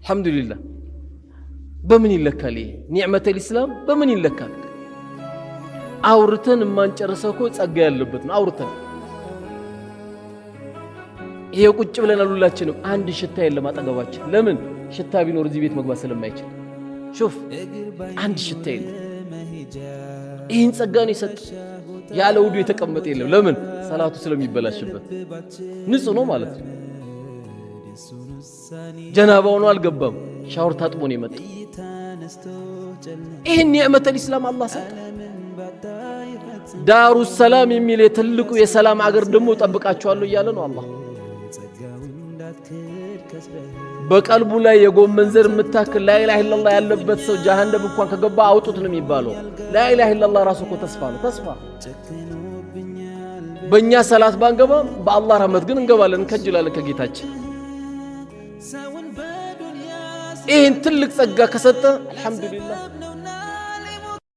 አልሐምዱሊላህ። በምን ይለካል? ይሄ نعمة الإسلام በምን ይለካል? አውርተን የማንጨርሰው እኮ ጸጋ ያለበት ነው። አውርተን ይሄ ቁጭ ብለናል ሁላችንም፣ አንድ ሽታ የለም አጠገባችን። ለምን? ሽታ ቢኖር እዚህ ቤት መግባት ስለማይችል። شوف፣ አንድ ሽታ የለም። ይህን ጸጋ ነው የሰጠ። ያለ ውዱ የተቀመጠ የለም። ለምን? ሰላቱ ስለሚበላሽበት ንጹህ ነው ማለት ነው። ጀናባ ሆኖ አልገባም። ሻወር ታጥቦ ነው የመጣው። ይህን نعمة الإسلام አላህ ሰጠ። دار السلام የሚል የትልቁ የሰላም አገር ደግሞ እጠብቃቸዋለሁ እያለ ነው አላህ። በቀልቡ ላይ የጎመን ዘር የምታክል لا إله إلا الله ያለበት ሰው ጀሃነም እንኳን ከገባ አውጡት ነው የሚባለው። لا إله إلا الله ራሱ እኮ ተስፋ ነው። ተስፋ በእኛ ሰላት ባንገባም በአላህ ረህመት ግን እንገባለን፣ እንከጅላለን ከጌታችን። ይህን ትልቅ ጸጋ ከሰጠ አልሐምዱሊላህ።